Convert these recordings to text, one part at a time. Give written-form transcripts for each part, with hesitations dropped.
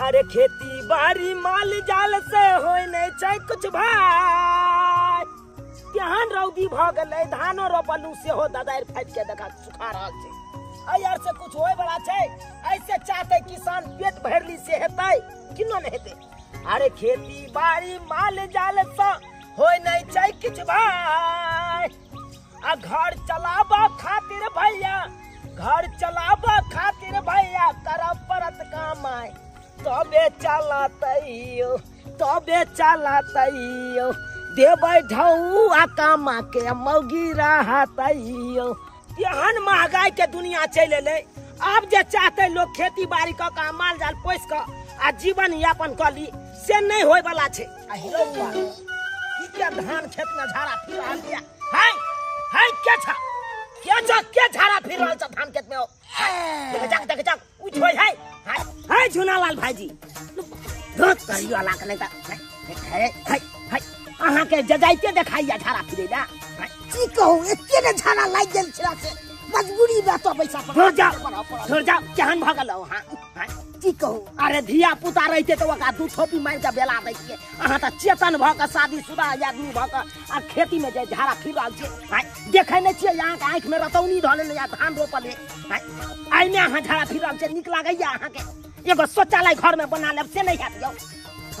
अरे खेती बाड़ी माल जाल से होय नहीं छै कुछ भाई। केहन रौदी भ गेलै, धानो रोपलू सेहो ददारि फाटि के देखा सुखा रहल छै। एहि आर से कुछ होय वाला छै? ऐसे चाहते किसान पेट भरली से हेतै किनो नहीं हेतै। अरे खेती बाड़ी माल जाल से होय नहीं छै किछ भाई। आ घर चलाबा खातिर भैया, घर चलाबा खातिर भैया करब पड़त कमाई, तबे चलतैयो तबे चलतैयो, देबै ढौआ कमा के मौगी रहतैयो। एहन महगाई के दुनिया चलि एलै, आब जे चाहते लोग खेती बाड़ी कऽ कऽ माल जाल पोसि कऽ आ जीवन यापन कऽ ली से नहीं होय वाला छै। आ हिरौआ की के धान खेत में झाड़ा फिर रहल या? हाय हाय के छा के छा के झाड़ा फिर रहल छ धान खेत में? देख जाक देख जाक उठ होय हाय हाय हाय झुनालाल भाईजी धत करियो लाख नहीं त हाय हाय हाय अहाँ के जजाइते देखाइया झाड़ा फिरे ला। की कहू एते ने झाड़ा लागि गेल छला से मजबूरी में तो पैसा धुर जाओ धुर जाओ केहन भ गेलौ। हां की कहू अरे धिया पुता रहते तो ओकरा दू थोपी मारि के बेला दैतियै। अहाँ तऽ चेतन भऽ कऽ शादीशुदा आदमी भऽ कऽ आ खेती में जे झाड़ा फिर रहल छियै। देखै नहि छियै अहाँके आँखि में रतौनी धऽ लेने या धान रोपल है, एहिमे अहाँ झाड़ा फिर रहल छियै, नीक लागैया अहाँके? एगो शौचालय घर में बना लेब से नहि हैत यौ।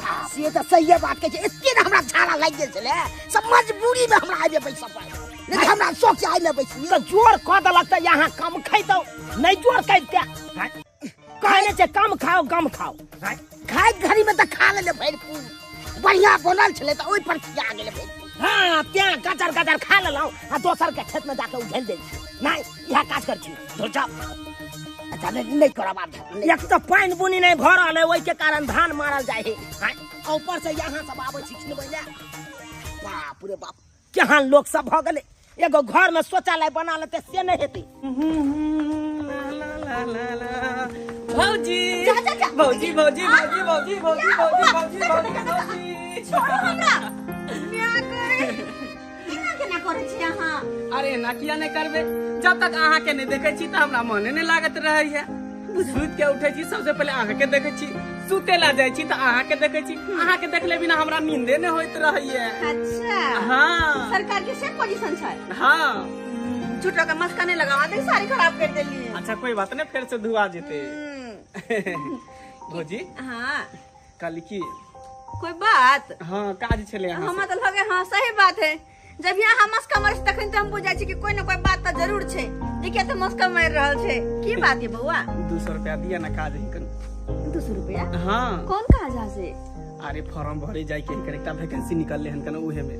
से तऽ सहिए बात कहै छै, एते ने हमरा झाड़ा लागि गेल छलै सब मजबूरी में हमरा आबि बैसऽ पड़ल, लेकिन हमरा शौक छै आबि बैसी। तऽ जोर कऽ देलक तऽ अहाँ कम खैतौ, नहि जोर करिते कहने छै कम खाओ गम खाओ। खाय घड़ी में तऽ खा लेले भरि पूर, बढ़िया बनल छलै तऽ ओहि पर खिया गेलै भरि पूर। हाँ तें गजर गजर खा लेलहुँ आ दोसर के खेत में जाके उझेल दै छी। नहीं इएह काज कर छी धुर जाओ। अच्छा नहीं करब आब। एक तऽ पानि बुनी नहीं भऽ रहल है, ओहिके कारण धान मारल जाइ है, ऊपर से यहाँ सब आबै छी खिलबै लए। बाप रे बाप केहन लोक सब भऽ गेलै, एगो घर में शौचालय बना लेतै से नहीं हेतै। भौजी भौजी भौजी भौजी भौजी भौजी भौजी भौजी भौजी छोड़ू हमरा म्या करे केना केना करै छी अहाँ? अरे एना किया नहीं करबे, जब तक अहाँ के नहीं देखे छी त हमरा मने नहीं लागत रहे है। सुत के उठे छी सबसे पहले अहाँ के देखे छी, सुते ला जाय छी त अहाँ के देखे छी, अहाँ के देखले बिना हमरा नींदे नहीं होइत रहे है। अच्छा हाँ सरकार के से पोजीशन छै। हाँ झूठो के मस्का नहीं लगावा दे, सारी खराब कर देली। अच्छा कोई बात नहीं, फिर से धुआ जेते। भौजी हाँ कल की कोई बात? हाँ काज छले अहाँ हमरा तो लगे हाँ सही बात है, जब यहाँ हम मस्का मारे तखन तो हम बुझाय छी कि कोई ना कोई बात तो जरूर छै, जे किया तो मस्का मार रहल छै। की बात है बउआ? 200 रुपया दिया ना काज है कन। 200 रुपया? हाँ कौन काज है से? अरे फॉर्म भरे जाय के एकटा वैकेंसी निकलले हन कन उहे में।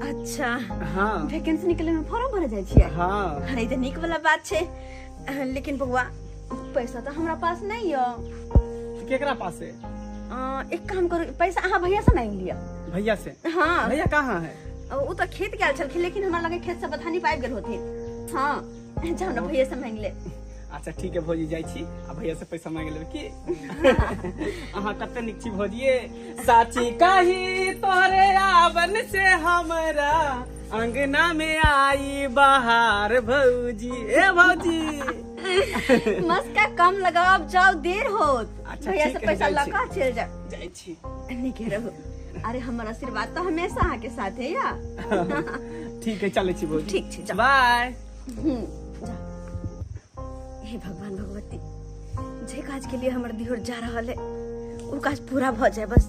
अच्छा हाँ वैकेंसी निकले में फॉर्म भरे जाय छियै? हाँ अरे त नीक वाला बात छै, लेकिन बउआ पैसा तो हमरा पास नहीं यो। केकरा पास है? एक काम करू, पैसा अहाँ भैया से मांगि लिअ। भैया से? हाँ भैया कहाँ है? उ तो खेत गेल छलखिन, लेकिन हमरा लगे खेत से बथानी पाबि गेल होथिन। हाँ जाउ ना भैया से मांगि ले। अच्छा ठीक है भौजी जाइ छी आ भैया से पैसा मांगि लेबै की। अहाँ कते नीक छी भौजी। साची कही तोरे आवन से हमरा अंगना में आई बहार भौजी। ए भौजी मस्का कम लगाओ, अब जाओ देर होत। अच्छा, भैया से पैसा लगा चल जा। जाइ छी। नीके रहो। अरे हमारा आशीर्वाद तो हमेशा अहाँ के साथ है या। ठीक है चले छी भौजी। ठीक छै बाय। जा। हे भगवान भगवती, जे काज के लिए हमर दिहोर जा रहल है उ काज पूरा भ जाए, बस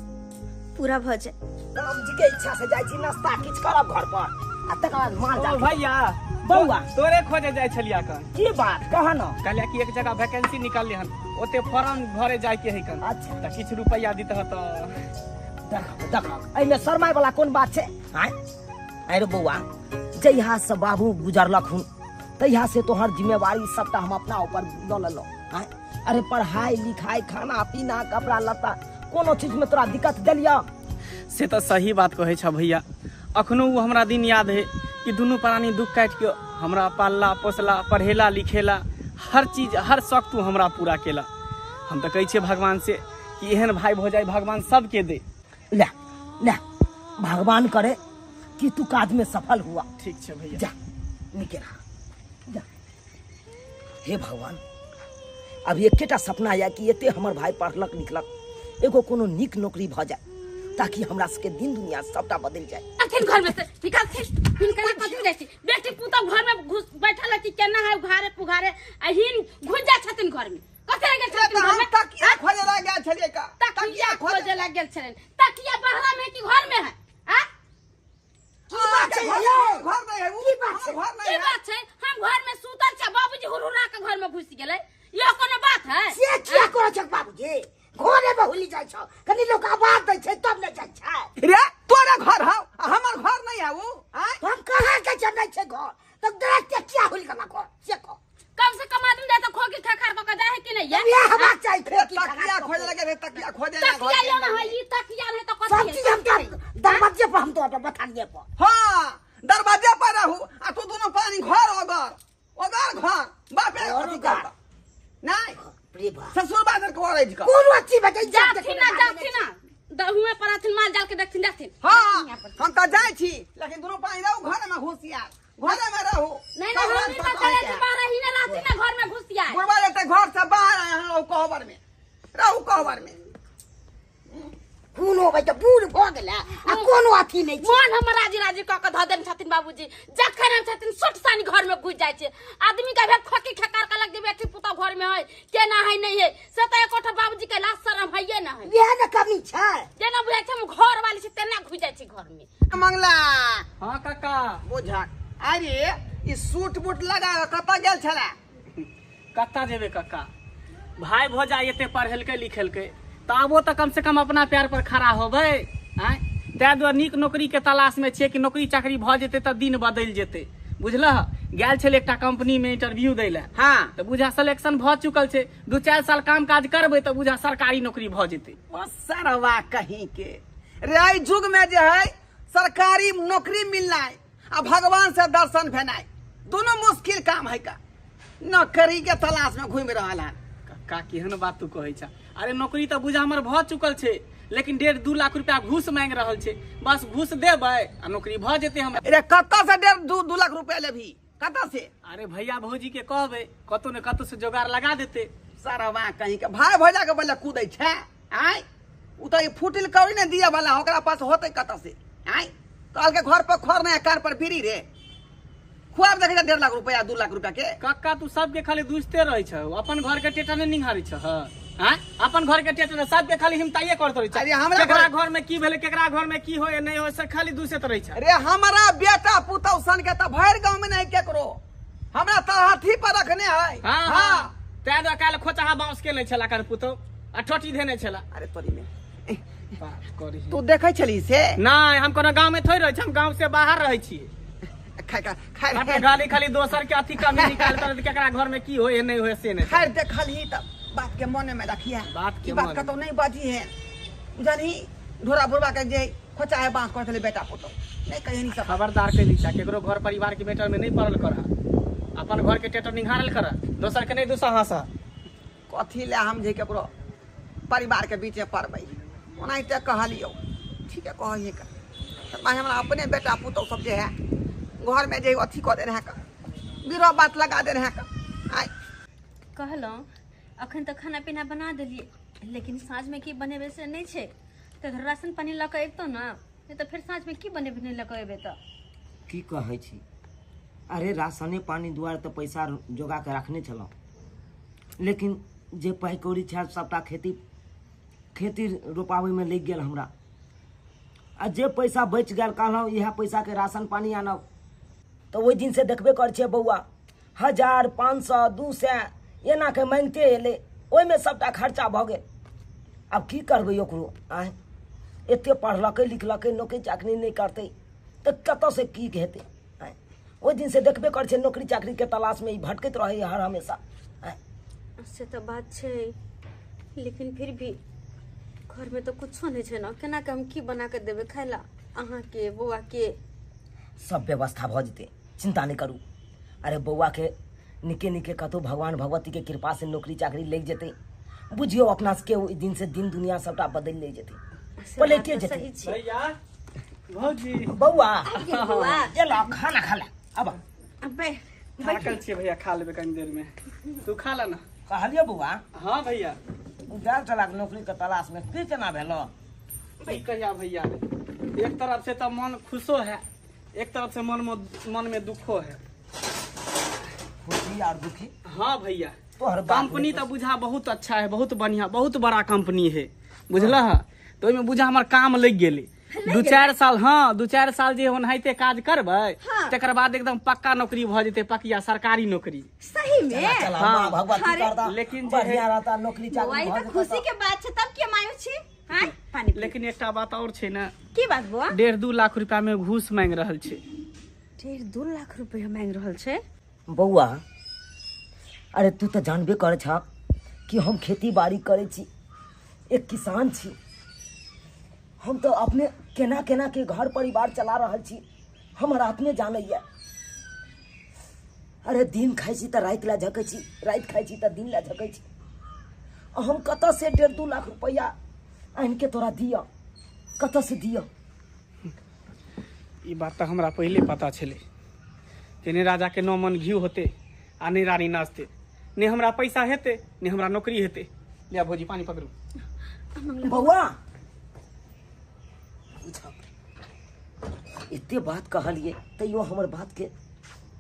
पूरा भ जाए। राम जी के इच्छा से जाइ छी नाश्ता किछ करब घर पर आ तकर बाद माल जाल। भैया बउआ तोरे खोजे जाय छलिया कन। की बात कह न? कहलिया कि एक जगह वैकेंसी निकलले हन, ओते फॉर्म भरे जाय के है कन। अच्छा त किछ रुपया दितह त। देखो देखो एहिमे शरमाय वाला कोन बात छै? आय अरे बउआ जहिया से बाबू गुजरलक हुन तहिया से तोहर जिम्मेवारी सबटा हम अपना ऊपर लऽ लेलहुँ। आय अरे पढ़ाई लिखाई खाना पीना कपड़ा लत्ता कोनो चीज में तोरा दिक्कत देलिया? से तो सही बात कहै छ भैया, अखनो वो हमरा दिन याद है कि दुनू प्राणी दुख काटि के हमरा पालला पोसला पढ़ेला लिखेला, हर चीज हर शौक तू हमरा पूरा केला। हम तो कहै छियै भगवान से कि एहन भाई भौजाई भगवान सबके दे। ले ले भगवान करे कि तू काज में सफल हुआ। ठीक छै भैया जा निके रहा जा। हे भगवान अब एकेटा सपना यऽ कि एते हमर भाई पढ़लक लिखलक एगो कोनो नीक नौकरी भऽ जाए ताकि हमरा सबके दिन दुनिया सबटा बदलि जाए। अखन घर में से निकालथिन, हिनका कथी जाइ छी? बेटी पुतहु घर में घुस बैठल है कि केना है उघारे पुघारे आ हिन घुस जाइ छथिन घर में। कथी गेल छथिन घर में? तकिया खोजे ला गेल छलियै का? तकिया खोजे ला गेल छलियै। तकिया बहरा में कि घर में है? आ की बात छै यौ? घर नहीं है, की बात छै? घर नहीं की है। बात छै? हम घर में सुतल छै, बाबूजी हुरहुरा के घर में घुस गेलै। यो कोनो बात है? से किया करै छै बाबूजी? घरे में हुली जाइ छौ, कनी लोक आवाज दै छै तब ने जाइ छै। रे तोरा घर हौ, हमर घर नहीं है उ। आय हम कहाँ के छै नहीं छै घर, तब देख के किया हुली गेला घर से कह। कम से कम आदमी दे तो खोकी खखार क के दे है कि नहीं? इएह हेबाक चाही। खोकी तकिया खोजे लगे रे, तकिया खोजे ला तकिया यो ना है, ई तकिया नहीं तो कथी? सब चीज हम तो दरवाजे पर, हम तो बथानिए पर। हां दरवाजे पर रहू आ तू दोनों पानी घर ओगर ओगर घर बापे अथी करता नहीं ससुर बादर को औरज का कोनो अच्छी बजे जाथिन ना, जाथिन ना दहुए पर आथिन माल जाल के देखथिन जाथिन। हां हम त जाय छी, लेकिन दोनों पानी रहू घर में घुसिया, घर में रहू। नहीं नहीं हम नहीं चले छी बाहर ही ना रहथिन ना घर में घुसिया। बुढ़वा जते घर से बाहर आए हम कहबर में रहू, कहबर में कोनो भाई त बूढ़ भ गेला आ कोनो अथी नहीं छै। मन हम राजी राजी क के ध देने छथिन बाबूजी। जखन हम छथिन सुट सानी घर में घुस जाइ छै। आदमी के भेल खोकी खकार के लग जे बेटी पुतहु घर में है केना है नहीं है से त एकोटा बाबूजी के लाज शरम हैये न है। इएह ने कमी छै, जेना बुझाइ छै हम घर वाली छी तेना घुस जाइ छी घर में। मंगला। हां काका बुझा। अरे ई सूट बूट लगा के कतऽ गेल छला? कतऽ जेबे काका, भाई भौजाई एते पढ़ेलकै लिखेलकै त आबो त कम से कम अपना पैर पर खड़ा होबै। आँय ताहि दुआरे नीक नौकरी के तलाश में छियै कि नौकरी चाकरी भऽ जेतै तऽ दिन बदलि जेतै। बुझलह? गेल छलै एकटा कंपनी में इंटरव्यू दै लए। हाँ तऽ बुझा सिलेक्शन भऽ चुकल छै, 2-4 साल काम काज करबै तऽ बुझा सरकारी नौकरी भऽ जेतै। ओ सरवा कहीं के रे, एहि युग में जे है सरकारी नौकरी मिलनाइ आ भगवान से दर्शन भेनाइ दोनों मुश्किल काम है का। नौकरी के तलाश में घूमि रहल हन। कक्का केहन बात तू कहै छ? अरे नौकरी तऽ बुझा हमर भऽ चुकल छै, लेकिन 1.5-2 लाख रुपया घूस मांगि रहल छै। बस घूस देबै आ नौकरी भऽ जेतै हमरा। अरे कतऽ से 1.5-2 लाख रुपया लेबही? कतऽ से? अरे भैया भौजी के कहबै कतौ ने कतौ से जोगाड़ लगा देतै। सरवा कहीं के भाई भौजा के बल्ले कूदै छै। आय उ तऽ फूटिल कौड़ी ने दिया वाला ओकरा पास होतै कतऽ से? आय कहलकै घर पर खर नहीं कान पर बीड़ी रे, खुआब देखै 1.5 लाख रुपया 2 लाख रुपया के। कक्का तू सबके खाली दुसते रहै छ, अपन घर के टेटा नहीं निहारै छ। हां अपन घर के टेटा सबके खाली हिमताइए करत रहै छ। अरे हमरा केकरा घर में की भेलै, केकरा घर में की होय नहीं होय से खाली दुसैत रहै छ। अरे हमरा बेटा पुतहु सन के त भरि गांव में नहीं केकरो, हमरा त हाथी पर रखने है। हां हां तै दुआरे काल्हि खोचाहा बांस के नै छला कर पुतहु आ ठोटी धेने छला। अरे तोरी में तू देखै छली से? नहीं हम कोनो गांव में थोड़ी रहै छी, हम गांव से बाहर रहै छी। खाली खाली दोसर के अथी कमी निकाल कर केकरा घर में की होय नहीं होय से नहीं। खैर देखलही त बात के मन में रखिया, बात के बात कतौ नहीं बाजी है बुझलही। ढोरा बुढ़वा के जे खोचा है बांस कर बेटा पुतहु नहीं कहीं सब। खबरदार कैली चा केकरो घर परिवार के मैटर में नहीं पड़ल कर, अपन घर के टेटर निहारल कर, दोसर के नहीं दूसरा हंसा। कथी ले हम जे केकरो परिवार के बीच में पड़बै, ओनाहिते कहलियौ ठीक है कहिए का। भाई हमरा अपने बेटा पुतहु सब जे है घर में जे अथी कऽ देने है का, बिरो बात लगा देने है का। आय कहलहुँ अखन तऽ खाना पीना बना देलियै, लेकिन साँझमे की बनेबै से नहि छै, तऽ राशन पानी लऽ कऽ अबितहुँ ने, नहि तऽ फेर साँझमे की बनेबै नहि लऽ कऽ अयबै तऽ। की कहै छी? अरे राशने पानी दुआरे तऽ पैसा जोगा के रखने छलहुँ, लेकिन जे पाइ कौड़ी छल सबटा खेती खेती रोपाबैमे लागि गेल हमरा, आ जे पैसा बचि गेल कहलहुँ इएह पैसाके राशन पानी आनब। तऽ ओहि दिनसँ देखबे करै छियै बौआ 1000, 500, 200 एना के मांगिते एलै, ओहिमे सबटा खर्चा भऽ गेल। आब की करबै ओकरो? आँय एते पढ़लकै लिखलकै नौकरी चाकरी नहि करतै तऽ कतऽसँ की हेतै? आँय ओहि दिनसँ देखबे करै छियै नौकरी चाकरीके तलाशमे ई भटकैत रहैए हर हमेशा। आँय से तऽ बात छै, लेकिन फिर भी घर में तो कुछो नहीं छै ना, केना के हम की बना के देबै खाय ला अहाँके बौआ के? सब व्यवस्था भऽ जेतै, चिंता नहीं करू। अरे बौआ के निके निके कतौ भगवान भगवती के कृपा से नौकरी चाकरी लागि जेतै, बुझियौ अपना सबके ओहि दिन से दिन दुनिया सबटा बदलि लागि जेतै, पलटिए जेतै। भैया भौजी बौआ चलो खाना खा ले। अब अबे थाकल छियै भैया, खा लेबै कनी देर में, तू खा ले ना। कहलियो बौआ? हाँ भैया। गेल छला नौकरी के तलाश में, की केना भेलो? कहिया भैया, एक तरफ से तो मन खुशो है, एक तरफ से मन में दुखो है। खुशी और दुखी? हाँ भैया, कंपनी तो बुझा बहुत अच्छा है, बहुत बढ़िया, बहुत बड़ा कंपनी है बुझल है। तो ओहिमे बुझा हमर काम लग गेलै 2-4 साल। हाँ 2-4 साल जे ओनाहिते काज करबै, तकर बाद एकदम पक्का नौकरी भऽ जेतै, पकिया सरकारी नौकरी। सही में? हाँ। भगवान लेकिन बढ़िया रहता नौकरी चाकरी। तो खुशी के बात छै, तब के मायूस छी? हां पानी। लेकिन एकटा बात और छै ने। की बात बुआ? 1.5-2 लाख रुपया में घूस मांग रहल छै। 1.5-2 लाख रुपया मांग रहल छै? बौआ अरे तू तो जानबे करे छ कि हम खेती बाड़ी करे छी, एक किसान छी हम, तो अपने केना केना के घर परिवार चला रहल छी, हमर आत्मे जानैया। अरे दिन खाइ छी तऽ राति ला झकै छी, राति खाइ छी तऽ दिन ला झकै छी। हम कतऽ से 1.5-2 लाख रुपया आनि के तोरा दिअ, कतऽ से दिअ? ई बात तऽ हमरा पहिले पता छलै कि नहि राजा के 9 मन घी होते आ नहि रानी नाचते, नहि हमरा पैसा हेतै नहि हमरा नौकरी हेतै। लिया भौजी पानी पकड़ू। बौआ एते बात कहलिए तैयो हमर बात के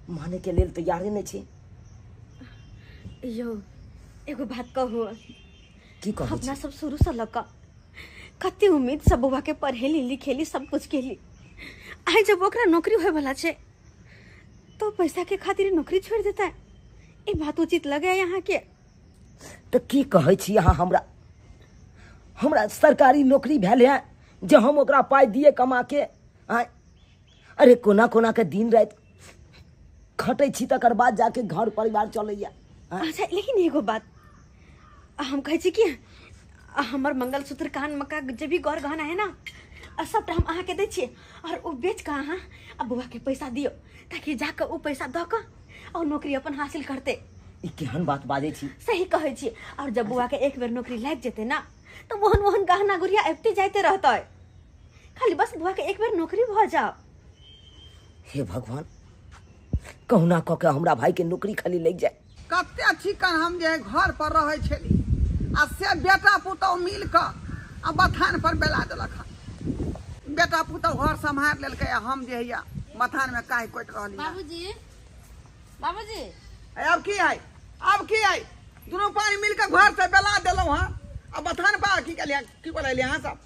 माने के लेल तैयारे नहीं छी। यो एगो बात कहू? की कहू? अपना सब शुरू से लग कते उम्मीद सब बौआ के पढ़ेली लिखेली सब कुछ केली, आइ जब ओकरा नौकरी होए वाला छै तो पैसा के खातिर नौकरी छोड़ देता है, ई बात उचित लगे यहाँ के? तो की कहै छी अहाँ? हमरा हमरा सरकारी नौकरी भेल है जे हम ओकरा पाइ दिए कमा के? आय अरे कोना कोना के दिन राति खटै छी तकर बाद जाके घर परिवार चलैया। अच्छा लेकिन एगो बात हम कहै छी कि हमर मंगलसूत्र कान मका जे भी गौर गहना है ना सबटा हम अहाँके दै छियै, और ओ बेच कऽ अहाँ आ बौआ के पैसा दियौ ताकि जाकऽ ओ पैसा दऽ कऽ और नौकरी अपन हासिल करतै। ई केहन बात बाजै छी? सही कहै छी। और जब बौआ के एक बेर नौकरी लागि जेतै ना तो ओहन ओहन गहना गुड़िया अबिते जाइते रहतै, खाली बस बुआ के एक बेर नौकरी भऽ जाओ। हे भगवान, कहुना कऽ के हमरा भाई के नौकरी खाली लग जाए। कते चिकन हम जे घर पर रहै छली आ से बेटा पुतहु मिल कऽ आ बथान पर बेला देलक हन। बेटा पुतहु घर सम्हारि लेलकै आ हम जे हैया बथान में काहि कटि रहली। बाबूजी बाबूजी अब की है, अब की है? दुनू पानी मिल कऽ घर से बेला देलहुँ हँ आ बथान पर की केलियै, की बोललियै अहाँ सब?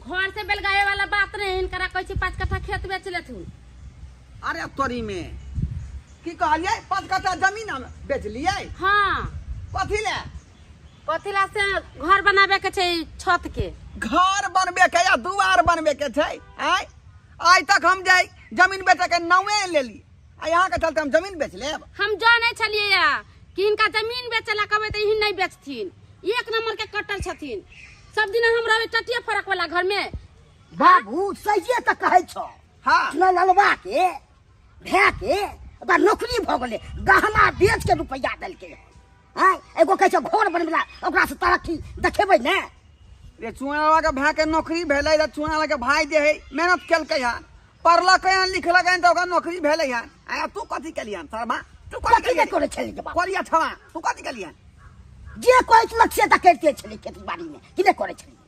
घर से बेलगावे वाला बात नहीं, इनकरा कहै छी 5 कट्ठा खेत बेच लेथुन। अरे तोरी में की कहलियै? 5 कट्ठा जमीन हम बेच लियै? हाँ। कथी ले? कथी ला से घर बनाबे के छै, छत के घर बनबे के या दुआर बनबे के छै? आय आइ तक हम जाय जमीन बेचे के नामे लेली आ यहाँ के चलते हम जमीन बेच लेब? हम जानै छलियै या कि इनका जमीन बेचला कहबै तऽ ई नहीं बेचथिन, एक नंबर के कट्टर छथिन। सब दिन हम रहबै टटिया फरक वाला घर में। बाबू सहिए तऽ कहै छौ। हाँ ललवा के भै के ओकरा नौकरी भऽ गेलै, गहना बेच के रुपया देलकै। आँय एगो कहै छै घर बनबेला ओकरा से तरक्की देखेबै ने। रे चुनावा के भाई के नौकरी भेलै, रे चुनावा के भाई जे है मेहनत केलकै हन, पढ़लकै हन लिखलकै हन तऽ ओकरा नौकरी भेलै हन। आया तू कथी केलियन शर्मा? तू कथी नहि करै छली? करिया छवा तू कथी केलियन? जे कहै छलक से तऽ करिते छली खेती बाड़ी में, कि नहि करै छली?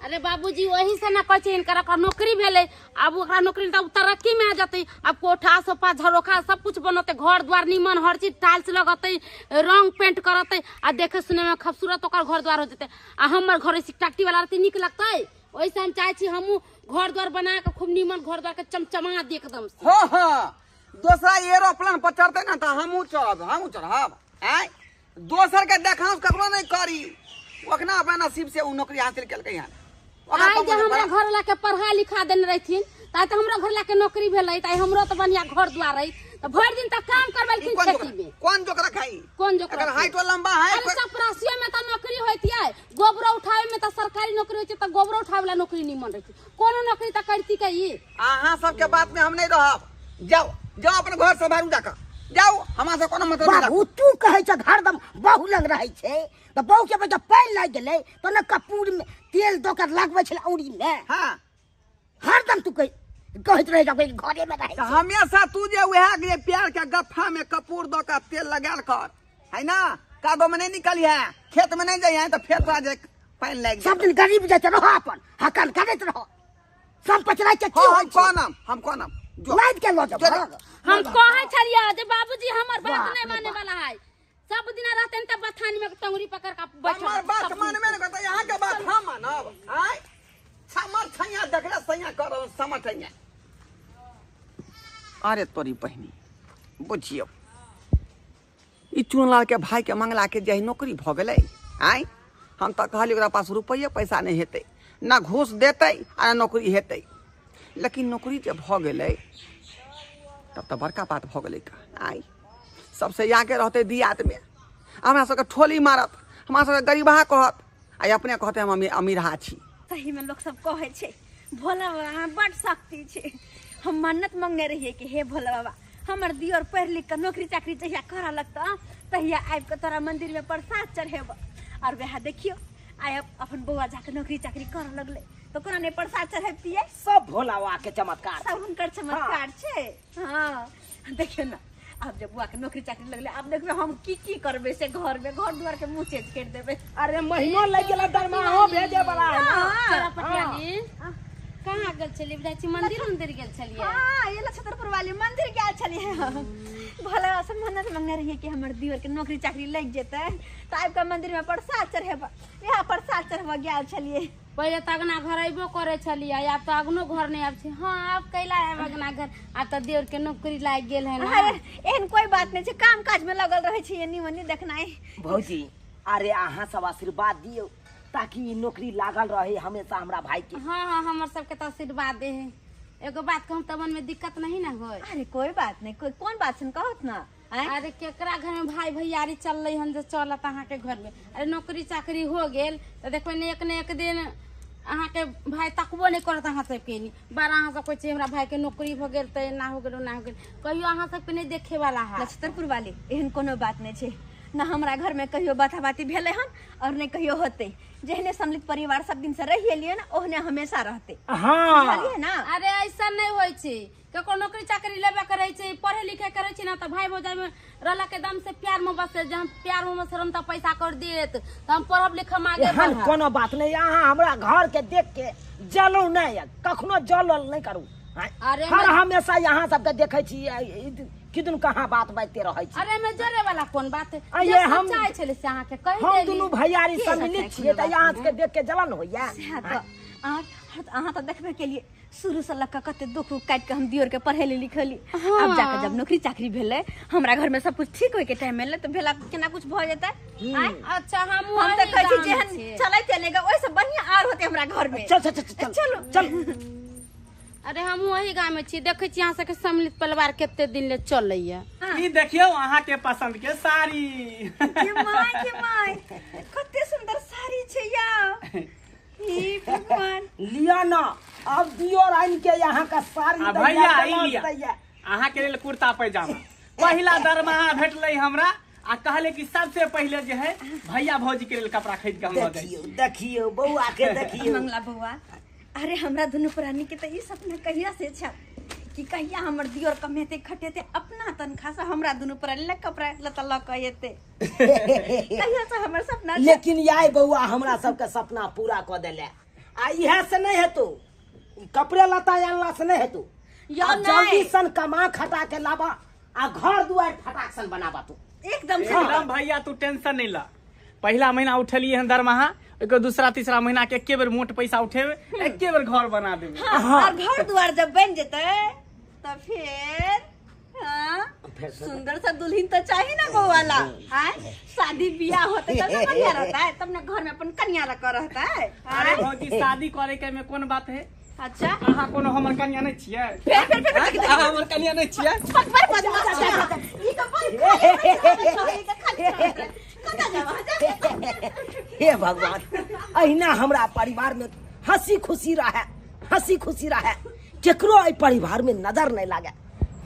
अरे बाबूजी वही से ना कहै छै इनकर ओकरा नौकरी भेलै, आब ओकरा नौकरी तऽ तरक्की में आ जेतै, आब कोठा सोफा झरोखा सब कुछ बनतै, घर द्वार निमन हर चीज टाइल्स लगतै, रंग पेंट करतै आ देखे सुने में खूबसूरत ओकर घर द्वार हो जेतै। आ हमर घर टाटी वाला रहतै नीक लगतै? ओहिसे हम चाहै छी हमहूँ घर द्वार बना के खूब निमन घर द्वार के चमचमा दी एकदम से। हाँ हाँ दोसरा एरोप्लेन पर चढ़तै ना तऽ हमहूँ चढ़ब, हमहूँ चढ़ब। आँय दोसर के देखाउस ककरो नहीं करी, ओकना अपना नसीब से उ नौकरी हासिल केलकै हन। आइ जे हमरा घर वाला के पढ़ा लिखा देने रहथिन ताइ तऽ हमरा घर वाला के नौकरी भेलै, ताइ हमरो तऽ बढ़िया घर द्वार रही, तऽ भरि दिन तक काम करबेलखिन खेती में। कोन जोकरा खाई? कोन जोकरा? अगर हाइट लंबा है। अरे चपरासियो में तऽ नौकरी होइत यै, गोबरो उठावे में तऽ सरकारी नौकरी होइ छै, तऽ गोबरो उठावे वाला नौकरी निमन रहै छै। कोनो नौकरी तऽ करती के ई? अहाँ सब के बात में हम नहीं रहब, जाओ जाओ अपन घर से बाहर जाकर जाओ, हमरा से कोनो मतलब नहीं। बाबू तू कहै छ हरदम बहु लग रहै छै तऽ बहु के बच्चा पानि लागि गेलै तऽ ने कपूर में तेल दऽ के लगबै छलै औरी में। हाँ हरदम तू कहैत रहै छ घरे में रहै। हमेशा तू जे वएह के प्यार के गफ्फा में कपूर दऽ के तेल लगायल कर है ना, कादो में नहीं निकलिहे, खेत में नहीं जाइहे त फेर तोरा जे पानि लागि सब दिन गरीब जैसे रहो, अपन हकन करैत रहो, सब पचराय के की हां होइ हम छै? कहनम, हम कहनम जो लाद के लऽ जाओ। जो। हम कहै छलियै जे बाबूजी हमर बात बाप नहीं रे माने बाप। वाला है, सब दिना रहते त बथानी में टंगरी पकड़ के बैठल। हमर बात मानबे न करतै, यहाँ के बात हम मानब? आय हमर छैया देखले सैया कर समझैया। अरे तोरी बहिनी बुझियौ, ई चुनलाल के भाई के मंगला के जे नौकरी भऽ गेलै। आय हम तऽ कहली ओकरा पास रुपैये पैसा नहि हेतै, ना घूस देतै आ ना नौकरी हेतै, लेकिन नौकरी जे भऽ गेलै तब तऽ बड़का बात भऽ गेलै। आय सबसे आगे रहतै दियादमे, हमरा सबके ठोली मारत, हमरा सबके गरीबहा कहत, आ अपने कहतै हम अमीरहा छी। सही में लोग सब कहै छै भोला बाबा बड शक्ति छै। हम मन्नत मंगने रहियै कि हे भोला बाबा, हमर दियोर पढ़ि लिख के नौकरी चाकरी जहिया करऽ लगतौ तहिया आबि के तोरा मंदिर में प्रसाद चढ़ेब। और वएह देखियो आइ अपन बौआ जाके नौकरी चाकरी करऽ लगलै तो कोना नहि प्रसाद चढ़ेबतियै? सब भोला बाबा के चमत्कार, सब हुनकर चमत्कार छै। हाँ देखियो ना, आब जब बौआ के नौकरी चाकरी लगलै आब देखबै हम की की करबै से घर में, घर दुआर के मुँह चेंज कर देबै। अरे महीनो लागि गेल दरमाहो भेजे वाला है ना। चोरा पटियाली कहाँ गेल छलियै? बुझाइ छी मंदिर उंदिर गेल छलियै। हाँ ये छतरपुर वाली मंदिर गेल छलियै। भोला बाबा से मन्नत मंगने रहियै कि हमर दियोर के नौकरी चाकरी लागि जेतै तऽ आबि कऽ मंदिर में प्रसाद चढ़ेब, इएह प्रसाद चढ़बऽ गेल छलियै। पहिले तऽ अगना घर अयबो करै छलियै, आब तऽ अगनो घर नहि आबै छै। हाँ आब कैला आयब अगना घर, आब तऽ देवर के नौकरी लागि गेल है ना। अरे एहन कोई बात नहीं छै, काम काज में लगल रहै छी एनी ओनी देखनाइ। भौजी अरे अहाँ सब आशीर्वाद दियौ ताकि ई नौकरी लागल रहे हमेशा हमरा भाई के। हाँ हाँ हमर सबके तऽ आशीर्वाद दे है। एगो बात कहूँ तऽ मन में दिक्कत नहीं ना होय? अरे कोई बात नहीं, कोई कौन बात छै कहत ना। अरे केकरा घर में भाई भैयारी चललै हन जे चलत अहाँ के घर में? अरे नौकरी चाकरी हो गेल तऽ देखबै ने एक ने एक दिन अहाँ के भाई तकबो नहीं करत अहाँ सबके। बार अहाँ सब कहै छी हमरा भाई के नौकरी हो गेल तऽ एना हो गेल ओना हो गेल, कहियो अहाँ सबके नहीं देखे वाला है। नक्षत्रपुर वाली एहन कोनो बात नहीं छै ना, हमरा घर में कहियो बाताबाती भेलै हन और नहीं कहियो होतै। जेहने सम्मिलित परिवार सब दिन से रहि एलियै ना ओहने हमेशा रहतै। हाँ बुझलियै ना? अरे ऐसा नहीं होइ छै, ककरो नौकरी चाकरी लेबे करै छै, पढ़े लिखे करै छै ना, तऽ भाई भौजाई में रहला के दम से प्यार मोहब्बत से, जे हम प्यार मोहब्बत से रहम तऽ पैसा कर देत तऽ हम पढ़ब लिखब आगे एहन बढ़ब। कोनो बात नहीं, अहाँ हमरा घर के देख के जलू नहीं, कखनो जलल नहीं करू। अरे हर हमेशा यहाँ सबके देखै छी किदन कहाँ बात बाजते रहै छी। अरे में जरे वाला कोन बात है? आ जे ये हम सच्चाइ छलै से अहाँ के कहि हम देली। दुनू भैयारी के सम्मिलित सच्चाइ छियै कोनो तऽ यहाँ बात के देख के जलन होइया। सएह तऽ अहाँ तऽ देखबे केलियै शुरू से लऽ कऽ कते दुख उख काटि के हम दियोर के पढ़ेली लिखेली। आब जाके जब नौकरी चाकरी भेलै हमरा घर में सब कुछ ठीक होय के टाइम एलै तऽ भेला केना कुछ भऽ जेतै। अच्छा हम हम तऽ कहै छी जेहन चलैत एलै ओहिसँ बढ़िआँ आर होतै हमरा घर में। चल चल चल चलू चल। अरे हम वही गाँव में छी, देखै छी अहाँ सबके सम्मिलित परिवार कते दिन ले चलैया। ई देखियौ अहाँ के पसंद के साड़ी। के my के my कते सुंदर साड़ी छै या, हे भगवान। लिअ ना अब दियो आनि के यहाँ का साड़ी आ दैया, भैया ई ब्लाउज लिअ दैया। अहाँ के लेल कुर्ता पैजामा। पहिला दरमाहा भेटलै हमरा आ कहले कि सबसे पहिले जे है भैया भौजी के लेल कपड़ा खरीद के हम लऽ जाइ। देखियौ देखियौ बौआ के देखियौ। मंगला बौआ, अरे हमरा दुनू प्राणी के तऽ ई सपना कहिया से छै कि कहिया हमर दियोर कमेते खटेते अपना तनखा से हमरा दुनू प्राणी लए कपड़ा लत्ता लऽ के एतै, कहिया से हमर सपना छै। लेकिन याय बौआ हमरा सबके सपना पूरा कऽ देले। आ इएह से नहीं हेतौ, कपड़े लत्ता आनला से नहीं हेतौ, जल्दी सन कमा खटा के लाबा आ घर दुआर फटाक सन बनाबा तू। एकदम एकदम भैया तू टेंशन नहीं ला। पहिला महीना उठलिए हन दरमाहा, ओकर दूसरा तीसरा महीना के एके बेर मोट पैसा उठेबे, एके बेर घर बना देबे। हाँ, और घर दुआर जब बन जेतै तऽ फिर हाँ सुंदर सा दुल्हन तो चाहिए ना बउवाला। हाँ शादी बियाह होते तब ना बढ़िया रहता है, तब ना घर में अपन कन्या रख रहता है। अरे भौजी शादी करे के में कोन बात है? अच्छा अहाँ कोनो हमर कन्या नहीं छियै? फेर फेर फेर अहाँ हमर कन्या नहीं छियै? बड़ बदमाश छियै ई तो बड़ खाली कतऽ जाब? हे भगवान, अहिना हमरा परिवार में हंसी खुशी रहे, हंसी खुशी रहे, केकरो एहि परिवार में नजर नहीं लागे,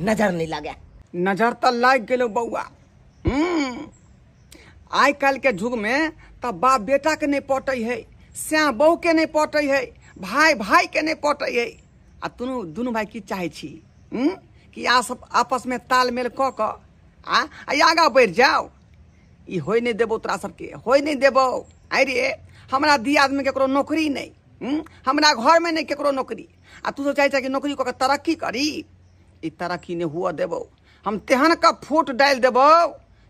नजर नहीं लागे। नजर तऽ लागि गेलो बौआ। आइ काल्हि के युग में तऽ बाप बेटा के नहीं पटै है, स्या बहू के नहीं पटै है, भाई भाई के नहीं पटै है। आ दुनू दुनू भाई की चाहै छी कि आ सब आपस में तालमेल कऽ कऽ आ आगाँ बढ़ि जाओ। ई होय नहि देबौ तोरा सबके, होय नहि देबौ। आइ रे हमरा दियाद में केकरो नौकरी नहीं, हमरा घर में नहीं केकरो नौकरी, आ तू सब चाहै छह कि नौकरी कऽ के तरक्की करी। ई तरक्की नहीं हुआ देबौ, हम तेहन का फूट डालि देबौ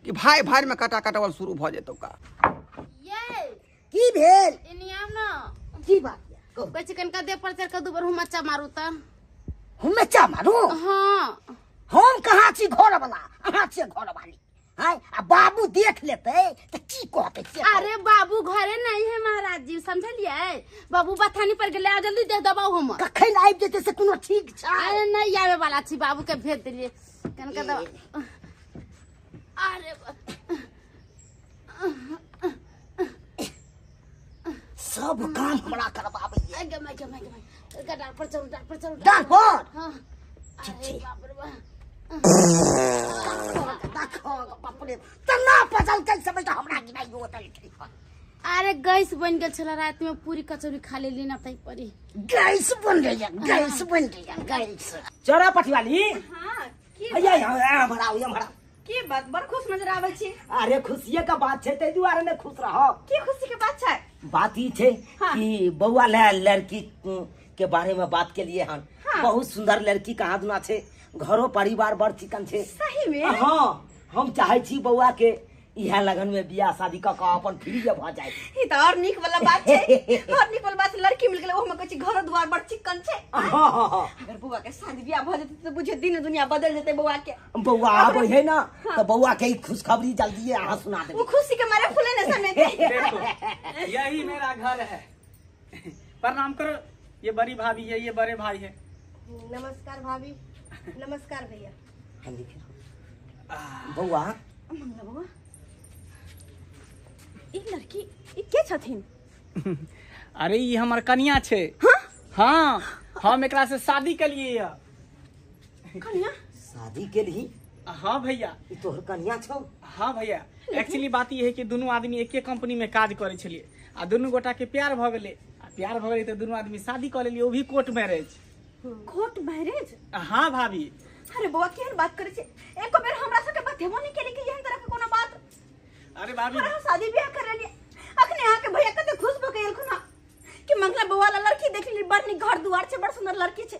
कि भाई भाई में कटा कटवल शुरू भऽ जेतौ। का ये की भेल? एनी आब न। की बात या? कहू। कहै छै कनिका देह पर चढ़ि कऽ दू बेर हुमच्चा मारू तऽ। हुमच्चा मारू? हाँ। हम कहाँ छी घर वाला, अहाँ छियै घर वाली। हाँ, आ बाबू देख लेतै तऽ की कहतै से कहू। अरे बाबू घरे नहीं है महाराज जी, समझलियै? बाबू बथानी पर गेलै, आ जल्दी देह दबाउ हमर। कखन आबि जेतै से कोनो ठीक छै? अरे नहीं आबे वाला छी, बाबू के भेज देलियै। कनिका दबा। अरे सब काम हमरा करबाबैया। गे my, गे my, गे my. कनिका डाँड़ पर चढ़ू, डाँड़ पर चढ़ू। डाँड़ पर? हाँ। ठीक अरे छै। बाप रे बाप। बाप रे, तना पचल के समझ हमरा गिनाइयो देलकै। अरे गैस बन गेल छला, रात में पूरी कचौड़ी खा लेली ना तई परी। गैस बन गया, गैस बन गया, गैस। चोरा पटिवाली। हाँ, की अया हमरा आउ, हमरा। की बात, बड़ खुश नजर आबै छी। अरे खुशिये का बात छै, ताहि दुआरे ने खुश रहो। की खुशी के बात छै? बात ई छै हाँ। कि बौआ ले लड़की के बारे में बात के लिए हन। हाँ। बहुत सुंदर लड़की कहाँ दुना छै, घरो परिवार बड़ चिकन छै। सही में? हाँ, हम चाहे छी बौआ के इहे लगन में बियाह शादी क के अपन फ्री भऽ जाए। ई तऽ और नीक वाला बात छै, और नीक वाला बात छै, लड़की मिल गेलै, ओहो में कहै छै घर द्वार बड़ चिकन छै। हाँ, हाँ, हाँ। अगर बौआ के शादी बियाह भऽ जेतै तऽ बुझियौ दिन दुनिया बदल जेतै बौआ के। बौआ आबै है ना तऽ बौआ के ई खुशखबरी जल्दी अहाँ सुना देबै। ओ खुशी के मारे फूले ने समेते। देखो, यही मेरा घर है। प्रणाम करो, ये बड़ी भाभी है, ये बड़े भाई है। नमस्कार भाभी, नमस्कार भैया। हाँ, लिखे। बौआ। मंगला बौआ, ई लड़की ई के छथिन? अरे ई हमर कनिया छै। हाँ, हम एकरा से शादी केलिए है। कनिया? शादी केलही? हाँ भैया। ई तोहर कनिया छौ? हाँ भैया, एक्चुअली बात ई है कि दुनू आदमी एके कंपनी में काज करै छलियै आ दुनू गोटा के प्यार भऽ गेलै, आ प्यार भऽ गेलै तऽ दुनू आदमी शादी कऽ लेलियै, ओ भी कोर्ट मैरिज। Court marriage? हाँ भाभी। अरे बौआ केहन बात करै छै, एको बेर हमरा सबके बतेबो नहि केली कि एहन तरह के कोनो बात। अरे भाभी, और अहाँ शादी ब्याह कर लेलियै, अखने अहाँके भैया कते खुश भऽ के एलखुन हँ कि मंगला बौआ ला लड़की देख लेली, बड़ नीक घर दुआर छै, बड़ सुंदर लड़की छै,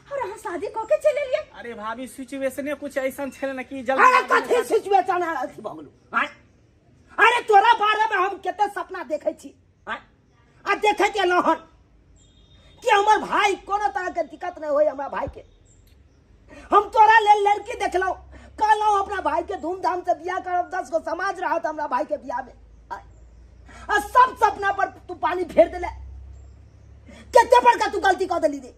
और अहाँ शादी कऽ के चलि एलियै। अरे भाभी सिचुएशने कुछ ऐसा छलै ना कि अरे जल्दी। कथी सिचुएशन अथी भऽ गेलौ? आँय? अरे तोरा बारे में हम कते सपना देखै छी, आँय? आ देखैत एलहुँ हन कि हमर भाई कोनो तरह के दिक्कत नहीं होय हमरा भाई के। हम तोरा लेल लड़की देखलहुँ, कहलहुँ अपना भाई के धूमधाम से बियाह करब, 10 गो समाज रहत हमरा भाई के बियाह में। आ सब सपना पर तू पानी फेर देले। कते बड़का तू गलती कऽ देली रे।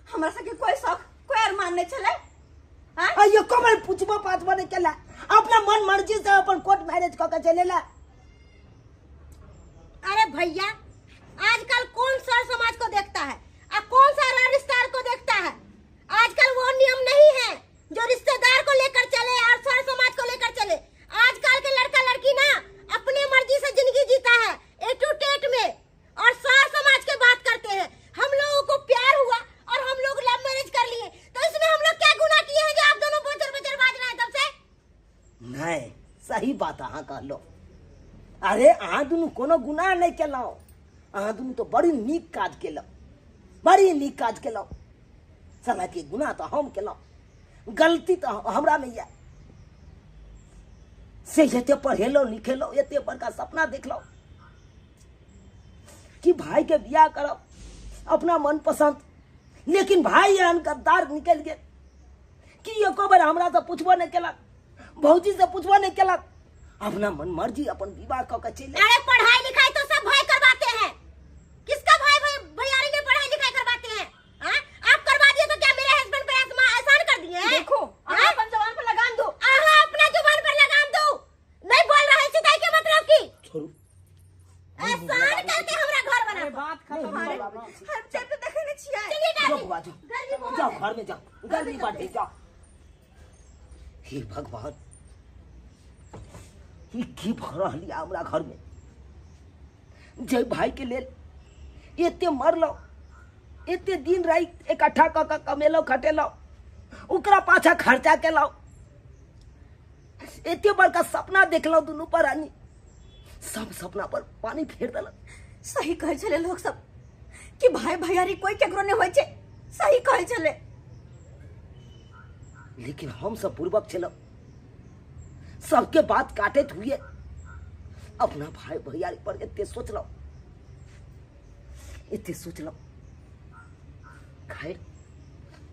हमरा सबके कोई शौक कोई अरमान नहीं छलै। हाँ? आ एको बेर पूछबो पाछबो नहीं केला, अपना मन मर्जी से अपन कोर्ट मैरिज कऽ के चलि एला। अरे भैया, आजकल कौन सर समाज को देखता है और कौन सा रिश्तेदार को देखता है? आजकल वो नियम नहीं है जो रिश्तेदार को लेकर चले और सर समाज को लेकर चले। आजकल के लड़का लड़की ना अपने मर्जी से जिंदगी जीता है ए टू टेट में, और सर समाज के बात करते हैं। हम लोगों को प्यार हुआ और हम लोग लव मैरिज कर लिए, तो इसमें हम लोग क्या गुनाह किए हैं जो आप दोनों बजर बजर बाज रहे हैं तब से? नहीं, सही बात अहाँ कहलो। अरे अहाँ दुनू कोनो गुनाह नहीं केलहुँ, अहाँ दुनू तो बड़ी नीक काज केलहुँ, बड़ी नीक काज केलहुँ। समय के गुनाह तो हम केलहुँ, गलती तो हमरा में यऽ। से एते पढ़ेलहुँ लिखेलहुँ, एते बड़का सपना देखलहुँ कि भाई के बियाह करब अपना मनपसंद, लेकिन भाई एहन गद्दार निकलि गेल कि एको बेर हमरा से पूछबो नहीं केलक, भौजी से पूछबो नहीं केलक, अपना मन मर्जी अपन विवाह कऽ के चलि अरे पढ़ाई लिखाई तो सब भाई करवाते हैं, किसका भाई भैयारी ने पढ़ाई लिखाई करवाते हैं? हाँ? आप करवा दिए तो क्या मेरे हस्बैंड पे एहसान कर दिए हैं? देखो, हाँ? अपन जबान पर लगाम दो। अहाँ अपना जुबान पर लगाम दो, नहीं बोल रहे सिताई के मतलब की छोड़ू। एहसान करके हमरा घर बना। अरे बात खत्म अरे, हो गई। हम चल तो देखे नहीं छियै। चलिए जाओ डार्लिंग, बौआ, जाओ। गर्मी बहुत जाओ है। घर में जाओ, गर्मी बढ़ गई, जाओ। हे भगवान, ई की भऽ रहल यऽ हमरा घर में? जे भाई के लेल एते मरलहुँ, एते दिन राति इकट्ठा कऽ के कमेलहुँ खटेलहुँ, ओकरा पाछा खर्चा केलहुँ, एते बड़का सपना देखलहुँ दुनू प्राणी, सब सपना पर पानी फेर देलक। सही कहै छलै लोक सब कि भाई भैयारी कोई केकरो नहीं होइ छै, सही कहै छलै। लेकिन हम सब पूर्वक छलहुँ, सबके बात काटैत हुए अपना भाई भैयारी पर एते सोचलहुँ, एते सोचलहुँ। खैर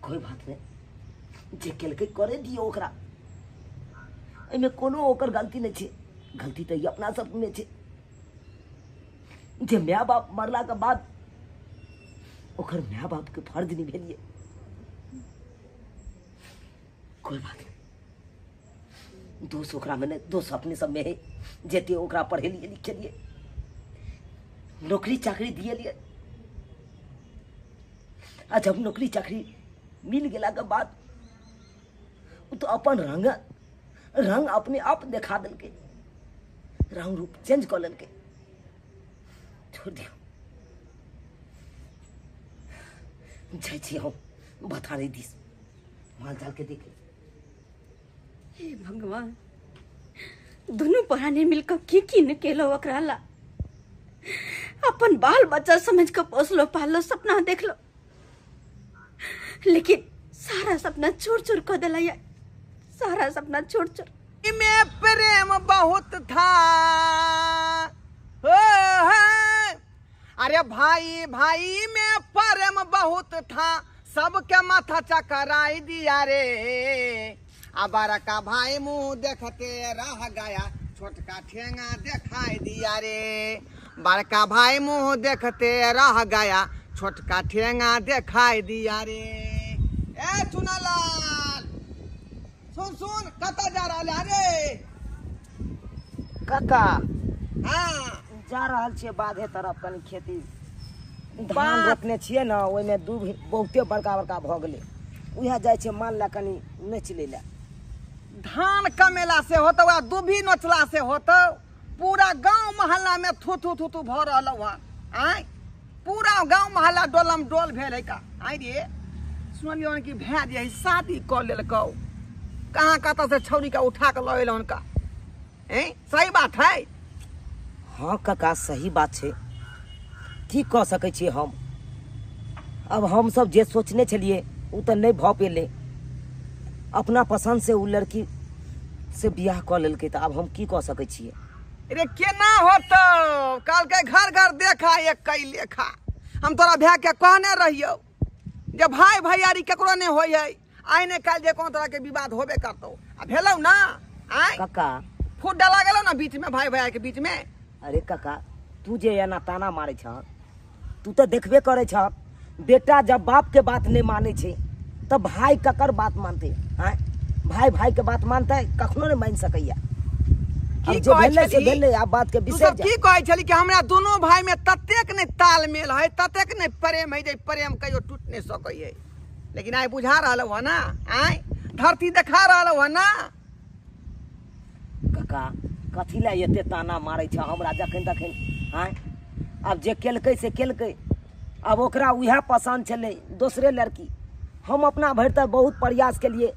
कोई बात नहीं, जे केलकै करे दियौ ओकरा, एहिमे कोनो ओकर गलती नहीं छै। गलती तऽ ई अपना सबमे छै जे my बाप मरला के बाद ओकर my बाप के फर्ज निभेलिए। कोई बात नहीं, दोष ओकरा में नहीं, दोष अपने सब में है। जेते ओकरा पढ़ेलिए लिखेलिए, नौकरी चाकरी दिएलिए, आ जब नौकरी चाकरी मिल गेला के बाद उ तो अपन रंग रंग अपने आप देखा देलकै, रंग रूप चेंज कऽ लेलकै। छोड़ दियौ, जाइ छी हम बथारी दिस माल जाल के देखे। हे भगवान, दुनू प्राणी मिलकर की की न केलो ओकरा ला। अपन बाल बच्चा समझ के पोसलो पाललो, सपना देखलो, लेकिन सारा सपना चूर चूर कर दिला, सारा सपना चूर चूर। में प्रेम बहुत था हो है, अरे भाई भाई में प्रेम बहुत था, सबके माथा चकराई दिया रे। अबर का भाई मुंह देखते रह गया, छोटका ठेंगा दिखाई दिया रे। बड़का भाई मुंह देखते रह गया, छोटका ठेंगा दिखाई दिया रे। ए चुनालाल सुन सुन, कत जा रहा है रे? काका हाँ जा रहल छियै बाधे तरफ, कनी खेती धान रोपने छियै ने, ओहिमे दूब बहुते बड़का बड़का भऽ गेलै, उएह जाइ छियै माल लए कनी नोचि लै लए। धान कमेला से होतौ आ दूभी नोचला से होतौ, पूरा गांव मोहल्ला में थू थू थू थू भऽ रहल हन। आँय पूरा गांव मोहल्ला डोलम डोल भेल है का। आँय रे सुनलियौ कि भाय जे शादी कऽ लेलकौ, कहाँ कतऽ से छौड़ी के उठा कऽ लऽ एलौ हुनका। सही बात है? हाँ काका सही बात छै, की कऽ सकै छियै हम। अब हम सब जे सोचने छलियै ओ तऽ नहि भऽ पेलै, अपना पसंद से ओ लड़की से बियाह कऽ लेलकै, तऽ आब हम की कऽ सकै छियै? रे केना होतौ, कहलकै घर घर देखा एक कई लेखा। हम तोरा भाय के कहने रहियौ जे भाई भैयारी केकरो नहि होइ है, आइ ने काल्हि जे कोनो तरह के विवाद होबे करतौ, आ भेलौ ना। आइ काका फूट डाला गेलौ ना बीच में, भाई भैया के बीच में। अरे काका तू जे एना ताना मारै छह, तू तऽ देखबे करै छह, बेटा जब बाप के बात नहि मानै छै तऽ भाई ककर बात मानतै? आँय भाई भाई के बात मानतै? कखनो नहि मानि सकैया। की जे कहै भेलै से छली? भेलै, आब बात के तू बिसरि सब जा। की कहै छली कि हमरा दुनू भाई में ततेक नहि तालमेल है, ततेक नहि प्रेम है जे प्रेम कहियो टूट नहि सकै है। लेकिन आइ बुझा रहल हो ना, आइ धरती देखा रहल हो ना। काका कथी लए एते ताना मारै छह हमरा जखन तखन? आँय आब जे केलकै से केलकै, आब ओकरा उएह पसन्द छलै दोसरे लड़की। हम अपना भरि तऽ बहुत प्रयास केलिए,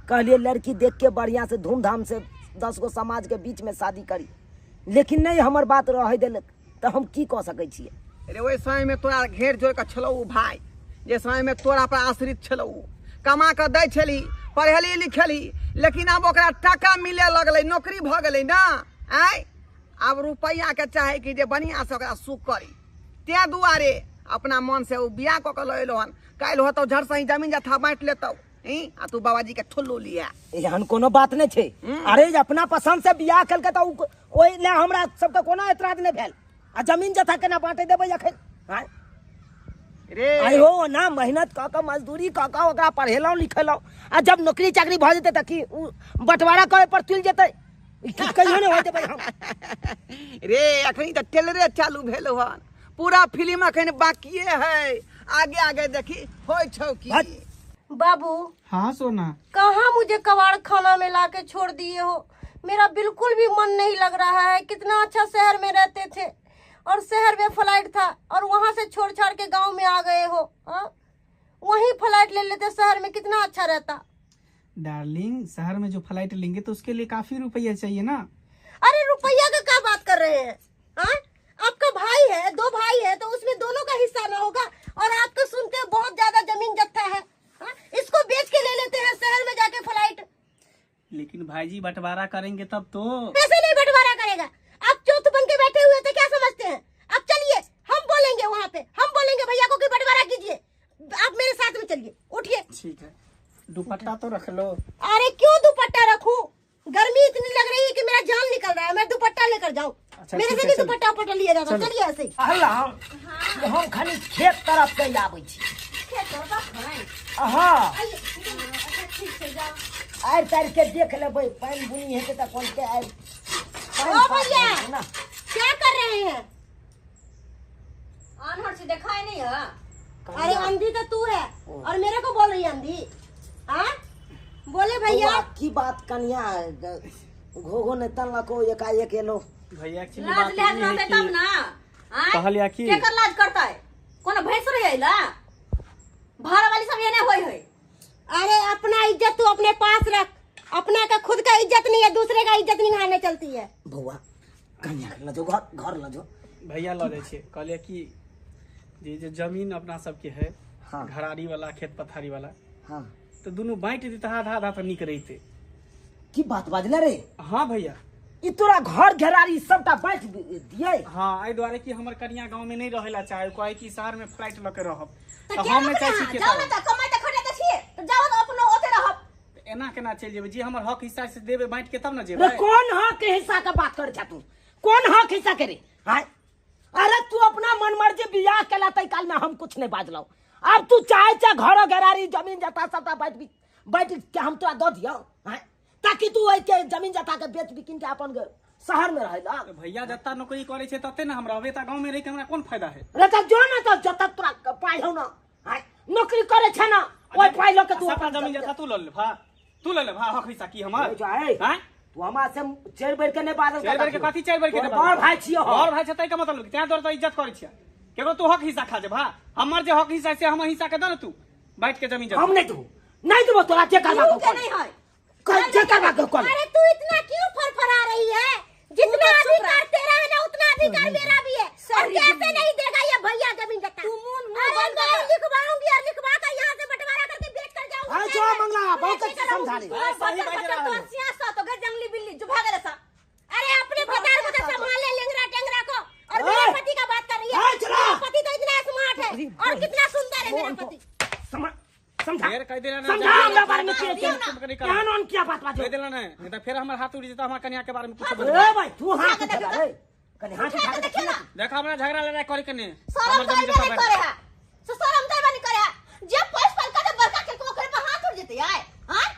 कहलिए लड़की देख के बढ़िया से धूमधाम से 10 गो समाज के बीच में शादी करी, लेकिन नहीं हमर बात रहै देलक, तऽ हम की कऽ सकै छियै? अरे ओहि समय में तोरा घेर जोड़ के छलौ उ भाई, जे समय में तोरा पर आश्रित छलौ, कमा कऽ दै छली, पढ़ेली लिखेली, लेकिन आब ओकरा टाका मिले लगलै, नौकरी भऽ गेलै ना। आँय आब रुपैआ के चाहे कि जे बढ़िया से ओकरा सुख करी, तें दुआरे अपना मन से ओ बियाह कऽ के लऽ एलौ हन। काल्हि होतौ झट सही जमीन जथा बाँटि लेतौ, आ तू बाबाजी के ठुल्लू लिया। एहन कोनो बात नहीं छै। अरे अपना पसंद से बियाह केलकै तऽ ओहि लए हमरा सबके कोनो एतराज नहि भेल, आ जमीन जथा केना बाँटै देबै अखन? आँय रे आइ हो ना मेहनत कऽ कऽ मजदूरी कऽ कऽ ओकरा पढ़ेलहुँ लिखेलहुँ, आ जब नौकरी चाकरी भऽ जेतै तऽ की उ बँटवारा करे पर तुलि जेतै? ई कहियो नहि होय देबै हम। रे अखन तऽ टेलरे चालू भेल हन, पूरा फिल्म अखन बाकिए है, आगे आगे देखी होइ छौ की। बाबू हाँ सोना, कहाँ मुझे कबाड़ खाना में ला के छोड़ दिए हो? मेरा बिल्कुल भी मन नहीं लग रहा है। कितना अच्छा शहर में रहते थे और शहर में फ्लाइट था, और वहाँ से छोड़ छाड़ के गांव में आ गए हो। हाँ वहीं फ्लाइट ले लेते, शहर में कितना अच्छा रहता। डार्लिंग, शहर में जो फ्लाइट लेंगे तो उसके लिए काफी रुपया चाहिए ना। अरे रुपया का क्या बात कर रहे हैं? हाँ, आपका भाई है, दो भाई है, तो उसमें दोनों का हिस्सा ना होगा। और आपको सुनते हैं बहुत ज्यादा जमीन जत्था है, हाँ? इसको बेच के ले लेते हैं शहर में जाके फ्लाइट। लेकिन भाईजी बंटवारा करेंगे तब तो। कैसे नहीं बंटवारा करेगा? आप चौथ बन के बैठे हुए थे, क्या समझते हैं? अब चलिए, हम बोलेंगे वहाँ पे, हम बोलेंगे भैया को कि बंटवारा कीजिए। आप मेरे साथ में चलिए, उठिए। ठीक है, दुपट्टा तो रख लो। अरे क्यों दुपट्टा रखूं? गर्मी इतनी लग रही है कि मेरा जान निकल रहा है, मैं दुपट्टा लेकर जाऊं। अच्छा, मेरे से नहीं दुपट्टा उपट्टा लिया जाता। चलिए ऐसे ही। हम खाली खेत तरफ के आबै छी। हाँ, आर तार के देख लेबै, पानि बुनी हेतै त कोन के आर। ओ भैया, क्या कर रहे हैं? आन्हर से देखाई नहीं है। अरे अंधी तो तू है और मेरे को बोल रही है अंधी। हाँ बोले भैया की बात कन्या घोघो ने तनलको एकाएक एलो। भैया एक्चुअली लाज बात लिहाज ई है रहते कि तब ना। कहलिया कि केकर लाज करता है? कोनो भैंस रही आइला भाड़ा वाली सब एने होई है। अरे अपना इज्जत तू अपने पास रख, अपना का खुद का इज्जत नहीं है, दूसरे का इज्जत निभाने चलती है। बउआ कन्या ल जो घर घर ल जो। भैया ल जाइ छै। कहलिया कि जे जमीन अपना सबके है, हाँ, घरारी वाला खेत पथारी वाला, हाँ, तो दोनों बांटि देते आधा आधा तो निक रहते। की बात बाजले रे? हाँ भैया, ई तोरा घर घेरारी सबटा बांटि दिए। हाँ, एहि दुआरे कि हमर कनिया गांव में नहीं रहेला चाहे, कहे कि शहर में फ्लाइट लऽ के रहब। तो तो हम नहीं चाहै छी कि जाओ ना, त कमाई त खटे त छिए, त जाओ त अपनो ओते रहब। एना केना चलि जेबै? जे हमर हक हिस्सा से देबै बांटि के तब ना रे जेबै। कौन हक हिस्सा के बात कर छा तू? कौन हक हिस्सा के रे? हाय, अरे तू अपना मन मर्जी बियाह केला तै काल में हम कुछ नहीं बाजलौ। अब तू चाहे छे घर घेरारी जमीन जथा सबटा बांटि बांटि के हम तोरा दऽ दियौ, हाय, ताकि तू ओइ के जमीन जथा के बेच बिकिन के अपन शहर में रहे ला। भैया जत्ता नौकरी करे छै तते ना हम रहबे, त गांव में रहि के हमरा कोन फायदा है? रे त जो ना, त जत्ता तोरा पाइ हौ ना, हाय, नौकरी करे छे ना, ओइ पाइ लऽ के तू सबटा जमीन जथा तू ल ले भा, तू ल ले भा हक हिस्सा की हमर। हां, तू हमरा से चारि बेर के नहीं बाजल। चारि बेर के कथी? चारि बेर के बड़ भाई छियो। बड़ भाई छै तै के मतलब तै तोर त इज्जत करै छियै। केकरो तू हक हिस्सा खा जे भा, हमर जे हक हिस्सा से हमर हिस्सा के द न तू बांटि के जमीन जथा। हम नहीं देबो, नहीं देबो तोरा, जे करबा के नहीं है जे करबा के कर। अरे तू इतना क्यों फरफरा रही है? जितना अधिकार तेरा है ना उतना अधिकार मेरा भी है। और कैसे नहीं देगा ये भैया जमीन जथा? तू मुंह मुंह बंद कर। लिखवाऊंगी और लिखवा कर यहां से बंटवारा करके बेच कर जाऊंगी। अरे जो मंगला बहुत अच्छी समझा ले। सही बात बच्चा तो सियासा तो घर जंगली बिल्ली जो भागल सा। अरे अपने पतार को तो संभाल ले, लेंगरा टेंगरा को। और मेरे पति का बात कर रही है। मेरा पति तो इतना स्मार्ट है और कितना सुंदर है मेरा पति। समझा कह देला ना, समझा हमरा बारे में के कान ऑन क्या बात बाजो कह देला ना, नहीं त फिर हमर हाथ उड़ जेता हमरा कन्या के बारे में कुछ ए भाई तू हाथ उठा रे, कनी हाथ उठा के देखी ना। देख हमरा झगड़ा लड़ाई करे के ने शरम त नहीं करे है, सो शरम त नहीं करे है। जे पैस पल का बड़का के ओकरे पर हाथ उड़ जेते आय। हां,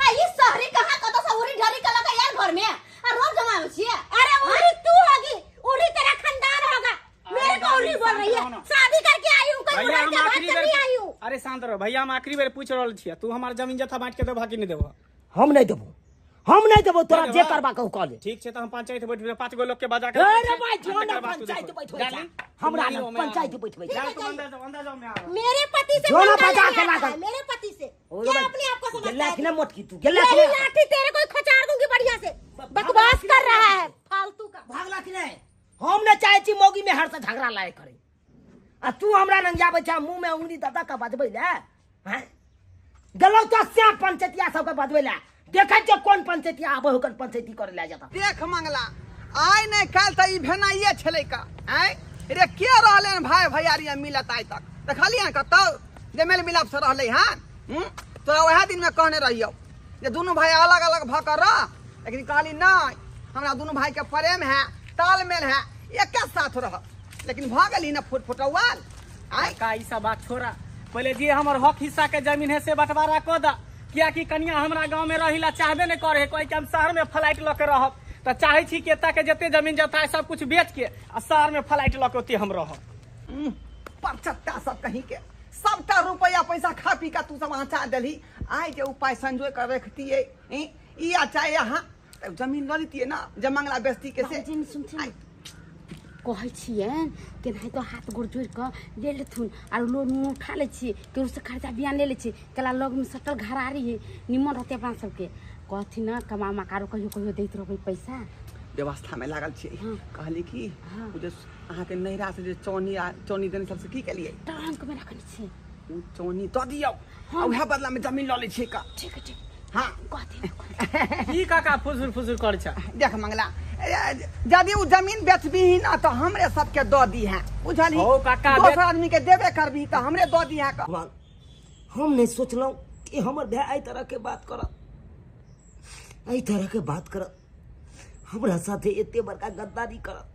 आ ई शहरी कहां कत से उरी ढरी के लगा यार घर में आ रोज जमावे छिए। अरे उरी तू होगी, उरी तेरा खानदान होगा। मेरे को उरी बोल रही है, शादी करके आई हूं, कोई उड़ा के बात करने आई हूं। अरे शांत रहो भैया, हम आखिरी बेर पूछ रहल छियै, तू हमर जमीन जथा बांटि के देबह कि नहीं देबह? हम नहीं देबो, हम नहीं देबो तोरा, जे करबा के कह ले। ठीक छै त हम पंचायत बैठबै, पांच गो लोग के बजा के। अरे भाई जो ना पंचायत बैठबै, हमरा ना पंचायत बैठबै। चल तू अंदर जाओ, अंदर जाओ, मैं आ रहा हूं। मेरे पति से जो ना बजा के लागल मेरे पति से क्या अपने आप को समझता है? गेला ना मोटकी तू गेला कि लाठी तेरे को खचार दूंगी बढ़िया से। बकवास कर रहा है फालतू का। भागला कि नहीं? हम न चाहे छी मौगी में हर से झगड़ा लाए करे, आ तू हमरा लंग जाबै छ मुंह में उंगली ददा का बजबै ले। हैं गेलौ त से पंचायतिया सबके बजबै ले, देखै छ कोन पंचायतिया आबै होकर पंचायती करे ले जाता। देख मंगला, आइ नहीं काल त ई भेनाइए छलै का। आइ रे के रहलै भाई भैयारी मिलत आइ तक? देखलियै कतौ जे मेल मिलाप से रहलै। हां, तोरा वएह दिन में कहने रहियौ जे दुनू भाई अलग अलग भऽ कऽ रह, लेकिन कहली नहीं, हमरा दुनू भाई के प्रेम है, तालमेल है, एक साथ रह। लेकिन भऽ गेली ना फुट फुटौआल। आइ का ई सब बात छोड़ा, पहले जे हमर हक हिस्सा के जमीन है से बंटवारा कऽ दा। कियाकि कनिया हमरा गांव में रहिला चाहबे नहीं करे, कहे कि हम शहर में फ्लाइट लऽ के रहब, त चाहे छी कि एतऽ के जते जमीन जथा है सब कुछ बेच के आ शहर में फ्लाइट लऽ के ओते हम रहब। परचट्टा सब कहीं के सबटा रुपया पैसा खा पी के तू सब अँचा देलही। आइ जे उपाय संजोय कर रखतियै ई आ चाहे अहाँ जमीन लऽ लेतियै ना, जे मंगला बेचती के से। कहै छियनि केनाहितो हाथ गोड़ जोड़ि कऽ ले लेथुन आर लोन उन उठा लै छियै, केकरोसँ खर्चा बियान ले लै छियै, केला लगमे सटल घरारी है, निमन रहतै अपना सबके। कहथिन ने कमा मकारो कहियो कहियो दैत रहबै पैसा। व्यवस्था में लागल छियै। कहली कि ओ जे अहाँके नैहरा से जे चौनी आ चौनी देने सबसे की केलियै? ट्रंक में रखने छियै। ओ चौनी दऽ दियौ आ उएह बदला में जमीन लऽ लै छियै का। ठीक है, ठीक। हाँ। कहथिन ने। की काका फुसुर फुसुर करै छ? देख मंगला, यदि ओ जमीन बेचबीही ना तऽ हमरे सबके दऽ दीहे, बुझलही? हौ काका, दोसर आदमी के देबे करबही तऽ हमरे दऽ दीहे। भगवान, हम नहीं सोचलहुँ कि हमर भाय एहि तरह के बात करत, एहि तरह के बात करत, हमरा साथे एते बड़का गद्दारी करत,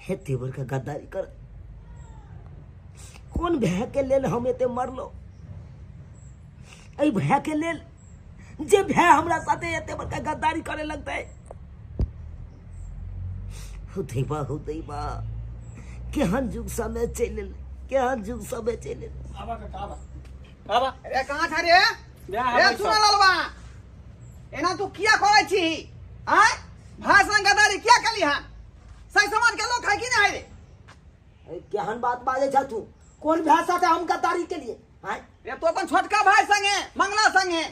एते बड़का गद्दारी करत। कोन भाय के लेल हम एते मरलो? एहि भाय के लेल जे भाय हमरा साथे एते बड़का गद्दारी करे लगतै। हो दैबा, हो दैबा, केहन जुग समय चलि एलै, केहन जुग समय चलि एलै। आबा काका, आबा आबा। अरे कहाँ छ रे? बियाह रे आबै सुन छौ। ललवा, एना तू किया करै छी? आँय, भाय संग गद्दारी किया केली हन? सही समाज के लोग है कि नहीं है रे? अरे केहन बात बाजै छ तू? कोन भाय साथे हम गद्दारी केलिए? आँय? रे तू अपन छोटका भाई संगे, मंगला संगे।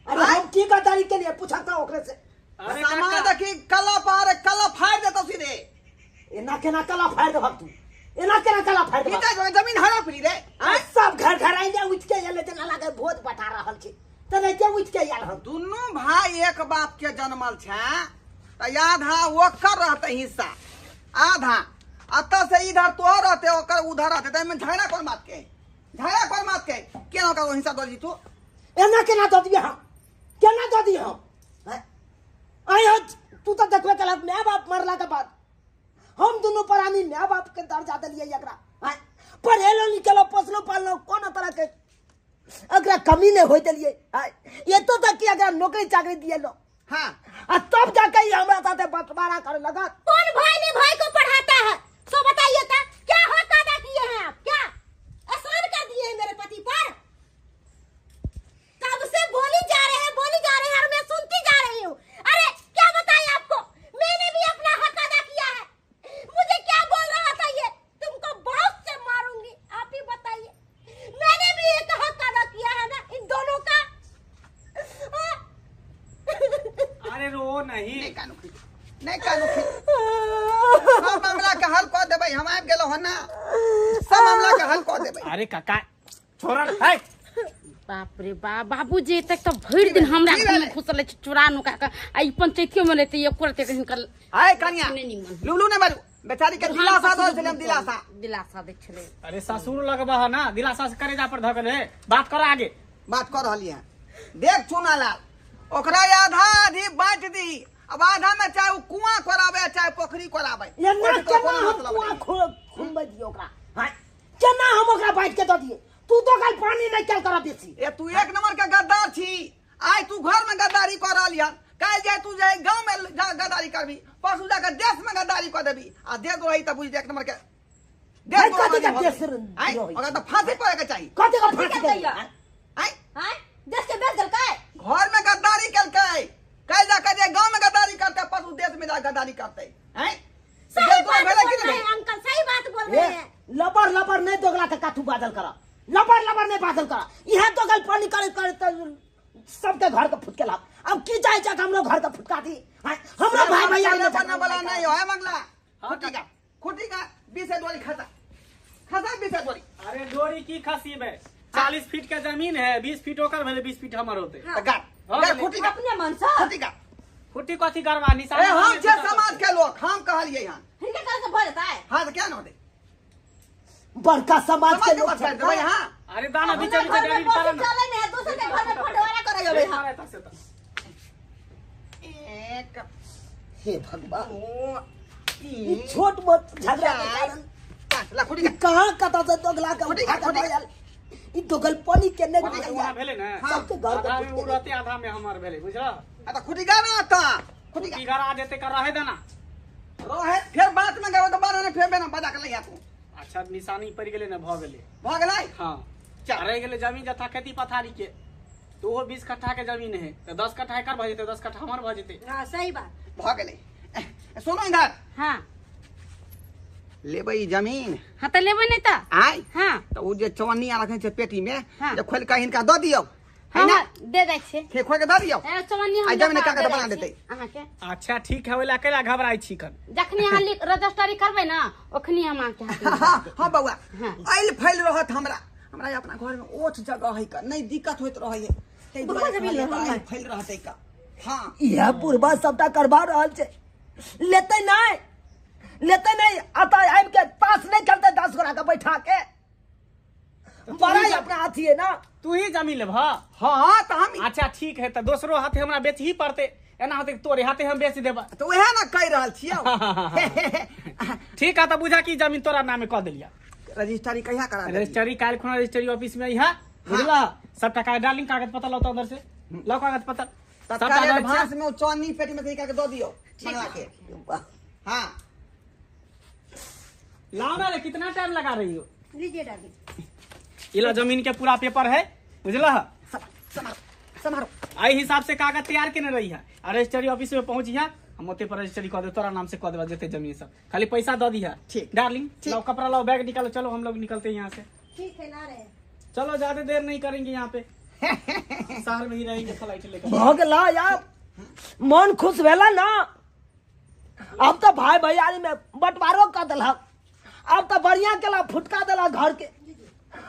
अरे हम की गद्दारी केलिए पूछा था ओकरे से। अरे समाज काका, की कला पार कला फाड़ देतो सीधे। एना केना कला फाड़ देबहक तू? एना केना कला फाड़ देबहक? ई तऽ जमीन हड़प ली रे। आँय? सब घर घर आइने उठि के एलै, जेना लागै भोज बटा रहल छै, तेनाहिते उठि के आयल हन। दुनू भाई एक बाप के जन्मल छै तऽ आधा ओकर रहतै हिस्सा, आधा अतऽ से इधर तोहर रहतै, ओकर उधर रहतै। ताहिमे झगड़ा कोन बात के? झगड़ा कोन बात के? केना ओकर हिस्सा दऽ दी तू? एना केना दऽ दियै हम? केना दऽ दियै हम? आँय? आँय हौ, तू तऽ देखबे केलक माय बाप मरला के बाद हम दुनू प्राणी माय बाप के दर्जा देलियै एकरा। आँय? पढ़ेलो लिखेलो, पोसलो पाललो, कोनो तरह के एकरा कमी नहि होय देलियै। आँय? एतऽ तक कि एकरा नौकरी चाकरी दिएलो। हाँ। आ तब जाके ई हमरा साथे बंटवारा करे लगत। कौन भाई ने भाई को पढ़ाता है सो बताइए ता, क्या हक अदा किए हैं आप? क्या एहसान कर दिए हैं मेरे पति पर? कब से बोली जा रहे हैं, बोली जा रहे हैं और मैं सुनती जा रही हूँ। अरे क्या बताएं आपको, मैंने भी अपना हक अदा किया है। मुझे क्या बोल रहा था ये, तुमको बहुत से मारूंगी। आप ही बताइए, मैंने भी एक हक अदा किया है ना इन दोनों का। हाँ? अरे रो नहीं। नहीं कानू खींच, नहीं कानू खींच। सब मामला के हल कऽ देबै, हम आबि गेलहुँ हन ना, सब मामला के हल कऽ देबै। अरे काका छोड़ है। बाप रे बाप, बाबूजी तक तऽ भरि दिन हमरा की घर में भेलै? घुसल छै चोरा नुका कऽ, आ ई पंचायतियो में रहतै एको रत्ती हिनकर आय कनिया, नहि निमन। लुलू नहि बाजू, बेचारी के दिलासा दऽ छलै हम, दिलासा दिलासा दै छलै। अरे ससुर लगबह है ना, दिलासा से करेजा पर धऽ के बात कर आगे। बात कऽ रहलियै हन। देख चुना लाल, ओकरा आधा आधी बाँटि दी, अब आधा में चाहे ओ कुआं कोराबै चाहे पोखरी कोराबै, एना ओहिसँ केना कोनो हम मतलब कुआं नहि। खुनबै दियौ ओकरा? आँय? केना हम ओकरा बाँटि के दऽ दियै? तू तो कल पानी नहीं चल कर बेसी। ए तू एक नंबर के गद्दार छी। आइ तू घर में गद्दारी कऽ रहली हन, काल्हि जाय तू जाय गाँव में गद्दारी करबी, परसू जाके देश में गद्दारी कऽ देबी, आ देश द्रोही तऽ बुझ एक नंबर के देश भाई, कथी द्रोही के देश आँय, द्रोही? ओकरा तऽ फांसी पड़े के चाही। कथी के कथी फांसी के देबी? दैया? आँय? आँय? देश के बेच देलकै? घर में गद्दारी केलकै, काल्हि जाके जे गाँव में गद्दारी करतै, परसू देश में जाके गद्दारी करतै। आँय? सही देश द्रोही बात भेलै बोल कि रहे नहि? हैं अंकल, सही बात बोल रहे ए, हैं। लबर लबर नहीं दोगला के काथू बाजल करा, लबर लबर नहीं बाजल करा। इहे दोगल पानी करे करे त सबके घर के फुटके लाभ। अब की चाहे चाहे हमरो घर के फुटका दी। हाँ, हमरो भाई भैया पहिले बना वाला नहीं हो, है मंगला? हाँ, खुटी का, खुटी का, 20 डोरी खसा, खसा 20 डोरी। अरे डोरी की खसी बे, 40 फीट के जमीन है, 20 फीट ओकर भेलै, 20 फीट हमर होते। तऽ गाड़, हाँ, गाड़, खुटी का, अपने मन से। खुटी का। खुटी कथी करबा निशान? ए हम छे समाज के लोग, हम कहलियै हन। हिनके कहै से भऽ जेतै? हाँ तऽ किया न होतै? बड़का समाज समाज के के लोग बात कर देबै हाँ। अरे दाना अपना बीचे बीचे घर में डरी पोसी पारा ना। चलै नहि है, दोसर के घर में फटवारा करै अबै हन। मारे तक से तक। एक, हे भगवान, दो, ई तीन, छोट मोट झगड़ा के चार, कारण पाँच। ला खुटी ई का। कहाँ कतऽ से दोगला के खुटी उठा का, के खुटी लऽ आयल। ई दोगल पानी के नहि खुटी का बुझैया। वहाँ भेलै ने? सबके घर के आधा में फुटके उ रहतै, आधा में हमर भेलै, बुझलह? आ तऽ खुटी का ना तऽ खुटी का। खुटी गड़ा देतै कर रहे देना। रहे फेर बात में गयो तऽ बाद में फेर बेना बजा के लैया तू। अच्छा निशानी पड़ि गेलै ने, भऽ गेलै। भऽ गेलै? हाँ। चल। रहि गेलै जमीन जथा खेती पथारी के, तो ओहो 20 कट्ठा के जमीन है, तऽ 10 कट्ठा एकर भऽ जेतै, 10 कट्ठा हमर भऽ जेतै। हाँ सही बात। भऽ गेलै। सुनो इधर। हाँ। लेबै ई जमीन। हाँ तो लेबै नहीं तो आय। हाँ तो उ जे चवन्नी आ रखने छै पेटी में, हाँ। जे खोल के हिनका दऽ दियौ। है हाँ ना? दे जाइ छियै। फेर खोल के दऽ दियौ। ए चवन्नी हम आ जमीन दे कागज जाइ बना छी देतै। अहाँके। अच्छा ठीक है, ओहि ला कैला घबराइ छी कन? जखनी अहाँ रजिस्ट्री करबै ना ओखनी हम अहाँके हाथ में हाँ हाँ बौआ, हाँ। ऐल फैल रहत। हमरा हमरा अपना घर में ओठ जगह है का नहीं दिक्कत होइत रहै है, ताहि दुआरे जमीन कहलियै रहल तऽ है। ऐल फैल रहतै का। हाँ इएह बुढ़बा सबटा करबा रहल छै। लेतै नहि, लेतै नहि, अतऽ आबि के ताश नहि खेलतै 10 गोरा के बैठा के। बड़ा ही अपना अथी है ना। तू ही जमीन लेबह? हाँ तऽ हम। अच्छा ठीक है, तऽ दोसरो हाथे हमरा बेच ही पड़ते, एना होते तोरे हाथे हम बेच देबा। तऽ उएह ने कहि रहल छियौ। ठीक है, तऽ बुझा कि जमीन तोरा नामे कऽ देलिया। रजिस्ट्री कहिया करा देलियै? रजिस्ट्री काल्हि खुना रजिस्ट्री ऑफिस में अइहा, बुझला? सबटा कागज डार्लिंग कागज पत्र लाओ तो अंदर से लाओ कागज पत्र। सबटा तत्काल रजिस्ट्री- एडवांस में ओ चौनी पेटी में निकाल के दऽ दियौ मंगला के। हाँ लाओ ना रे, कितना टाइम लगा रही हो? लीजिए डार्लिंग। इला जमीन के पूरा पेपर है, बुझला? समारो। एहि हिसाब से कागज तैयार केने रही है आ रजिस्ट्री ऑफिस में पहुंच हम ओते पर रजिस्ट्री कऽ देब, तोरा नाम से कऽ देबा जते जमीन सब, खाली पैसा दऽ दिहा। ठीक। डार्लिंग ठीक। लाओ कपड़ा लाओ, बैग निकालो, चलो हम लोग निकलते हैं यहाँ से। ठीक है, ला रहे हैं। चलो ज्यादा देर नहीं करेंगे यहाँ पे, शहर में ही रहेंगे फ्लाइट लेकर। भऽ गेला यार, मन खुश भेला ना? अब तो भाई भैयारी में बंटवारो कऽ देलक, अब तो बढ़िया केला फुटका देला घर के,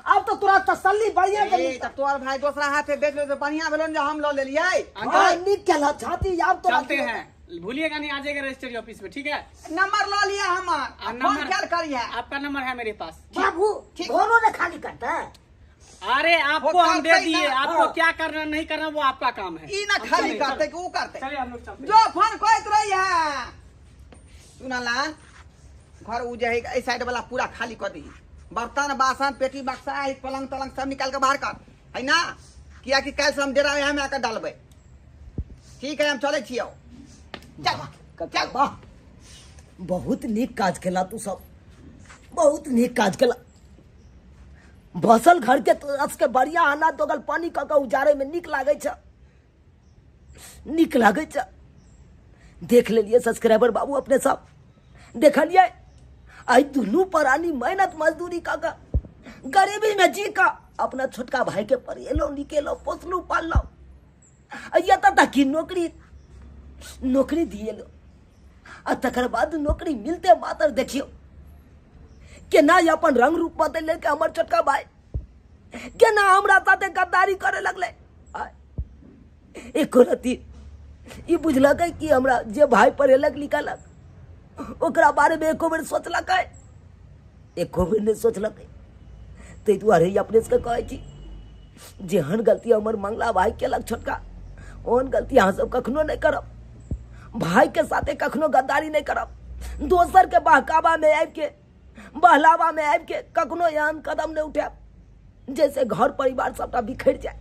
अब तो तोरा तसल्ली बढ़िया ए, के। तब तोहर भाई दोसरा हाथे बेच ले तो बढ़िया भेलो ने जे हम लऽ लेलियै। हाँ, नीक केला छाती यार तोरा। चलते हैं, भूलिएगा नहीं, आ जाएगा रजिस्ट्री ऑफिस में, ठीक है? नंबर लऽ लिअ हमर, आ, फोन नंबर कैल करिहे। आपका नंबर है मेरे पास। बाबू ठीक। घरो ने खाली करता है। अरे आपको वो हम दे करते ही दिए, ना। आपको हाँ। क्या करना नहीं करना वो आपका काम है। ई ना हम खाली चले, करतै कि उ करतै? चलिए हम लोग चलते हैं। जो फोन करैत रही है सुनला घर उ जे है एहि साइड वाला पूरा खाली कऽ दही, बर्तन बासन पेटी बक्सा ई पलंग तलंग सब निकाल के बाहर कर, है ना? कियाकि काल्हि से हम डेरा यहाँ में आके डालबै। ठीक है, हम चलै छियौ। चल चल। वाह, बहुत नीक काज केला तू सब, बहुत नीक काज केला। बसल घर के तोरा सबके बढ़िया आना दोगल पानी कऽ के उजाड़े में नीक लागै छै, नीक लागै छै। देख लेलियै सब्सक्राइबर बाबू अपने सब देखलियै, आइ दुनू प्राणी मेहनत मजदूरी कऽ के गरीबी में जी कऽ अपना छोटका भाई के पढ़ेलहुँ निकेलहुँ पोसलहुँ पाललहुँ, आ एतऽ तक कि नौकरी नौकरी दिएलहुँ, आ तकर बाद नौकरी मिलते मात्र देखियौ केना ई अपन रंग रूप बदलि लेलकै हमर छोटका भाई, केना हमरा साथे गद्दारी करे लगलै। एको रत्ती ई बुझलकै कि हमरा जे भाई पढ़ेलक लिखलक ओकरा बारे में एको बेर सोचलकै? एको बेर नहि सोचलकै। ताहि दुआरे ई अपने सबके कहै छी, जेहन गलती हमर मंगला भाई केलक छोटका, ओहन गलती अहाँ सब कखनो नहि करब। भाई के साथे कखनो गद्दारी नहि करब, दोसर के बहकावा में आबि के बहलावा में आबि के कखनो एहन कदम नहि उठायब जैसे घर परिवार सबटा बिखरि जाय।